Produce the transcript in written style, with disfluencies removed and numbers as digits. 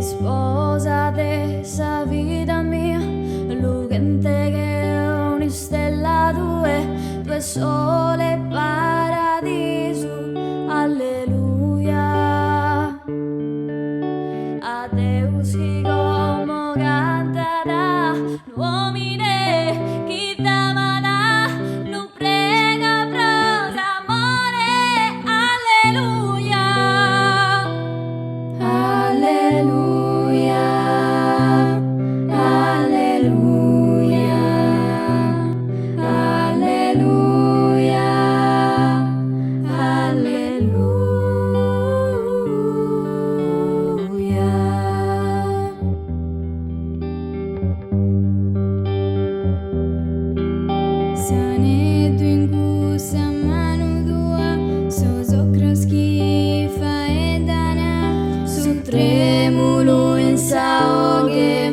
Isposa de sa vida mia, lughente che un'istella tue, tue sole paradisu, alleluia. A Deus chi como cantat, unu omine chi t'amat, lu prego pro s'amore, alleluia. Alleluia, alleluia, alleluia, alleluia. S'aneddu in cussa manu tua, sos ocros chi faeddan, su tremulu in sa 'oghe.